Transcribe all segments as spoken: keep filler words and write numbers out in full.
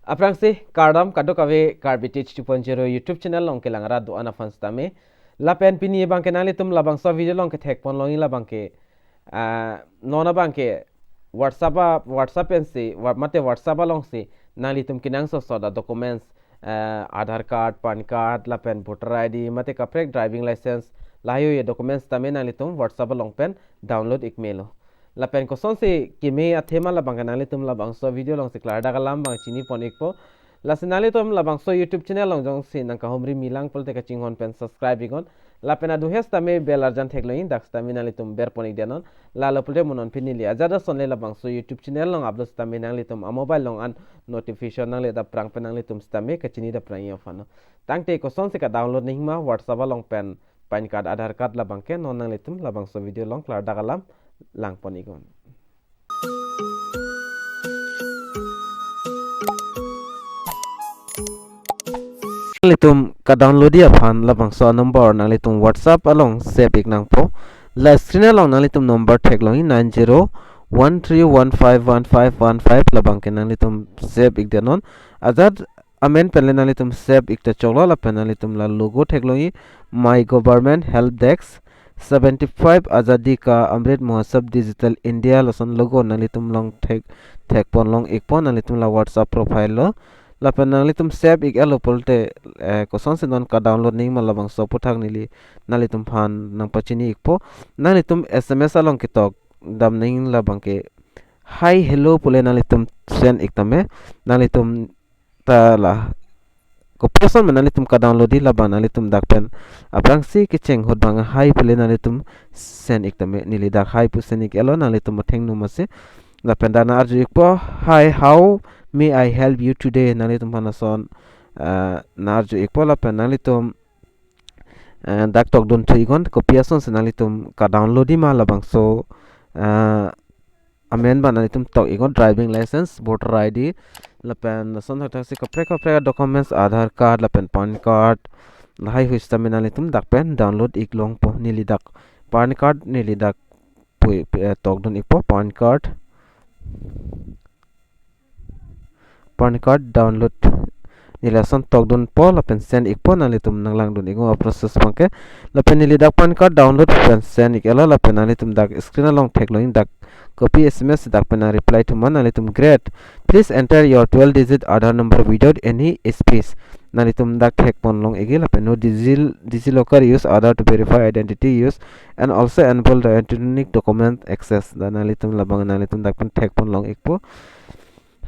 Aphrangsi kardom kadokave Karbi Teach two point zero YouTube channel along kelang rat do-an aphan sitame. Lapen pini abangke nanglitum labangso video along kethek ponlongji labangke, ah, non abangke WhatsApp a, WhatsApp pensi, wa-, mate WhatsApp alongsi nanglitum kenangsot sot a-documents, ah, Aadhaar card, PAN card, lapen voter I D, mate kaprek driving license, lahai-hui a-documents tame nanglitum WhatsApp along pen download ik melo. Lapen kosonsi keme athema labangke nanglitum labangso video alongsi klardak alam abang chini pon ikpo. Lasi nanglitum labangso YouTube channel along jongsi nangkahumri milang pulote kachinghon pen subscribe iknon. Lapen adu he sitame bell arjan theklongji, dak sitame nanglitum ber pon ik denon. Lalo pulote mo non pini neli ajat asonle labangso YouTube channel along upload sitame nanglitum a-mobile along an notification nangle dapprang pen nanglitum sitame kachini dapprangji aphan. Tangte kosonsi ka-download nangji ma WhatsApp along pen PAN card, Aadhaar card labangke non nanglitum labangso video along klardak alam lang pon iknon. Nanglitum ka-download ji aphan labangso a-number nanglitum WhatsApp along save ik nangpo. La screen along nanglitum number theklongji nine zero one three one five one five one five, labangke nanglitum save ik denon. Ajat amen penle nanglitum save ik ta choklo, lapen nanglitum la logo theklongji My Government Help Desk seventy-five Azadi Ka Amrit Mahotsav Digital India, lason logo nanglitum along thek, thek ponlong ikpo nanglitum la WhatsApp profile lo. Lapen nanglitum save ik-etlo pulote, eh, kosonsi non ka-download nangji ma labangso aphuthak neli nanglitum aphan nangpachini ikpo. Nanglitum S M S along ketok dam nangji labangke hi hello pule nanglitum send ik tame, nanglitum ta la kopi ason ma nanglitum ka-download ji labang nanglitum dak pen aphrangsi kecheng ahut abang hi pule nanglitum send ik tame, neli dak hi pu send ik-etlo nanglitum athengno masi. Lapen dak nang-arju ikpo, "Hi, how may I help you today?" Nanglitum aphan lason, ah, nang-arju ikpo lapen nanglitum, eh, dak tokdun thu iknon kopi asonsi nanglitum ka-download ji ma labangso, ah, amen abang nanglitum tok iknon, driving license, voter I D, lapen lason thakthaksi kaprek kaprek documents, Aadhaar card, lapen PAN card, lahai-hui sitame nanglitum dak pen download ik longpo. Neli dak PAN card, neli dak pui, eh, tokdun ikpo, PAN card. PAN card download. Neli lason tokdunpo lapen send ikpo, nanglitum nanglangdun iknon a-process abangke. Lapen neli dak PAN card download pen send ik-etlo, lapen nanglitum dak screen along theklongji dak kopi S M S dak pen nang reply thu ma nanglitum, "Great. Please enter your twelve digit Aadhaar number without any space." Nanglitum dak thek ponlong ikji lapen no Digi, DigiLocker use Aadhaar to verify identity use and also enable the electronic document access. Dak nanglitum labang nanglitum dak pen thek ponlong ikpo.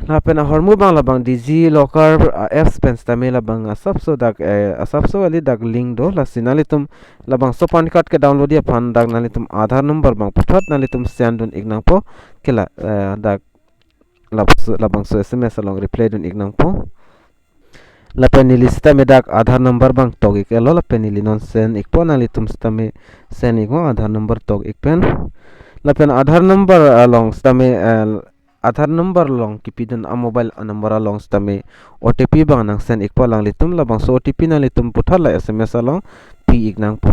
Lapen ahormu abang labang DigiLocker, ah, apps pen sitame labang asapso dak, eh, asapso kali dak link do, lasi nanglitum labangso PAN card ke-download ji aphan dak nanglitum Aadhaar number abang puthot nanglitum send dun ik nangpo. Kela, eh, dak labangso, labangso S M S along reply dun ik nangpo. Lapen neli sitame dak Aadhaar number abang tok ik-etlo, lapen neli non send ikpo, nanglitum sitame send iknon Aadhaar number tok ik pen. Lapen Aadhaar number along sitame, eh, Aadhaar number along kipidun a-mobile number along sitame O T P abang nang send ikpo alanglitum, labangso O T P nanglitum puthot la S M S along pi ik nangpo.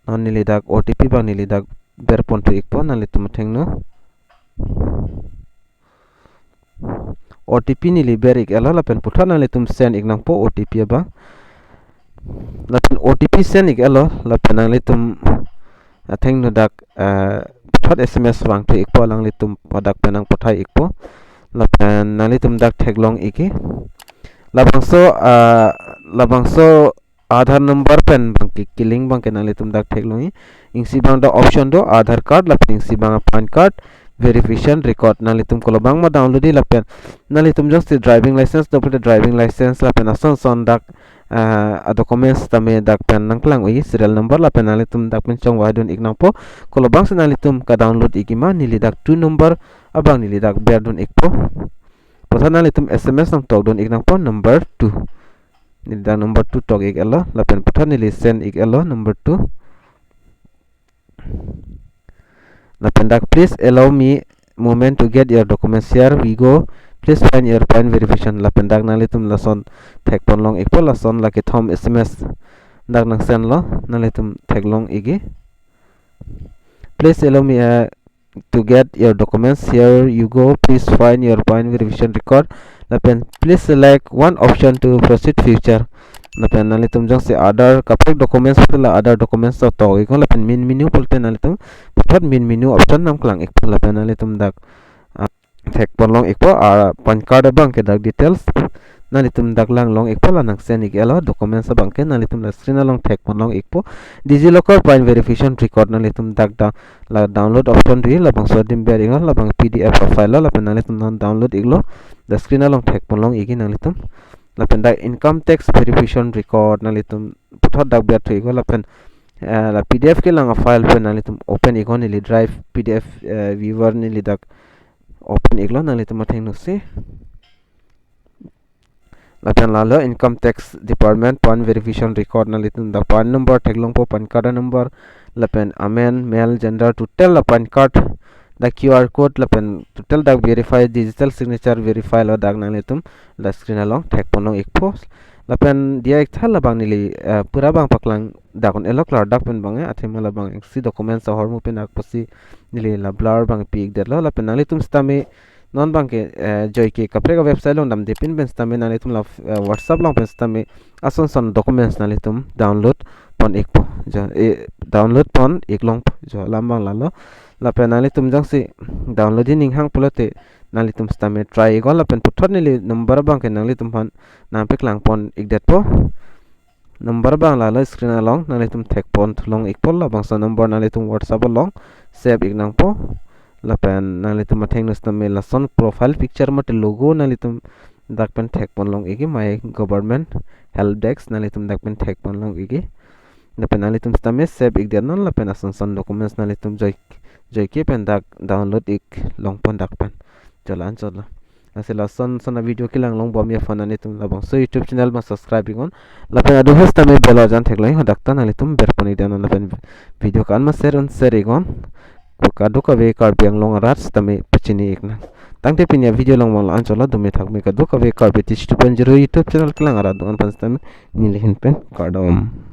Non neli dak O T P abang neli dak ber pon thu ikpo nanglitum athengno. O T P neli ber ik-etlo lapen puthot nanglitum send ik nangpo O T P abang. Lapen O T P send ik-etlo lapen nanglitum athengno dak, eh, puthot S M S vang thu ikpo, alanglitum dak pen nang pathai ikpo. Lapen nanglitum dak theklong ikji. Labangso, ah, labangso Aadhaar number pen abangke, ke-link abangke nanglitum dak theklongji. Isi abang dak option do Aadhaar card lapen isi abang PAN card verification record, nanglitum kolobang ma download ji lapen nanglitum jongsi driving license do pulote driving license lapen ason ason dak, ah, a-documents tame dak pen nangklang-ikji, serial number lapen nanglitum dak pen chongvai dun ik nangpo. Kolobangsi nanglitum ka-download ikji ma, neli dak two number abang neli dak ber dun ikpo. Puthot nanglitum S M S nangtok dun ik nangpo number two. Neli dak number two tok ik-etlo lapen puthot neli send ik-etlo number two. Lapen dak, "Please allow me moment to get your documents, here we go. Please find your PAN verification." Lapen dak nanglitum lason thek ponlong ikpo, lason la kethom S M S dak nang send lo, nanglitum theklong ikji. "Please allow me a to get your documents. Here you go. Please find your point verification record. Lapen please select one option to proceed further. Lapen nanglitum jongsi Aadhaar kaprek documents pulote la Aadhaar documents ta tok iknon, lapen main menu pulote nanglitum puthot main menu option nangklang ikpo, lapen nanglitum dak, ah, thekpon long ikpo, ah, PAN card abangke dak details nanglitum dak lang long ikpo, la nang send ik-etlo documents abangke, nanglitum la screen along thekpon long ikpo. DigiLocker point verification record nanglitum dak da la download option ri, labangso adim ber iknon, labang PDF a-file lo, lapen nanglitum non download iklo, dak screen along thekpon long ikji nanglitum. Lapen dak income tax verification record nanglitum puthot dak ber thu iknon, lapen, eh, la PDF kelang a-file pen nanglitum open iknon, neli Drive PDF, eh, viewer neli dak open iklo, nanglitum athengno si. Lapen lalo income tax department point verification record, nanglitum dak PAN number theklongpo, PAN card number, lapen amen, male, gender, total la PAN card, dak QR code, lapen total dak verify, digital signature verify lo, dak nanglitum la screen along thekpon long ikpo. Lapen diya iktha, labang neli, eh, pura bang paklang dak un-elo, klardak pen bang, eh, athema labang isi documents ahormu pen dak pusi neli la blur bang pi ikdetlo, lapen nanglitum sitame non bangke, eh, joike kaprek a-website along damde pin pen sitame nanglitum la, eh, WhatsApp along pen sitame ason son documents nanglitum download pon ikpo, jo, eh, download pon ik longpo, jo, alam bang lalo. Lapen nanglitum jongsi download ji ning hang pulote nanglitum sitame try iknon, lapen puthot neli number bangke nanglitum aphan nangpaklang pon ikdetpo. Number bang lalo screen along nanglitum thekpon thu long ikpo, labangso number nanglitum WhatsApp along save ik nangpo. Lapen nanglitum athengno sitame lason profile picture mate logo nanglitum dak pen thekpon long ikji, My Government Help Desk nanglitum dak pen thekpon long ikji. Lapen nanglitum sitame save ikdetnon, lapen ason son documents nanglitum joi, joike pen dak download ik longpon dak pen. Jo la-an chotlo. Lasi lason son a-video kelang long bom aphan nanglitum labangso YouTube channel bang subscribe iknon. Lapen adu sitame bell ajan theklong iknon, dak ta nanglitum berpon ikdetnon, lapen video ko-an ma share un share iknon. Kadokave Karbi Anglong arat sitame pachini iknang. Tangte pini a-video along bang la-an chotlo, dome thakme kadokave Karbi Teach two point zero YouTube channel kelang arat do-an aphan sitame neli ahin pen kardom.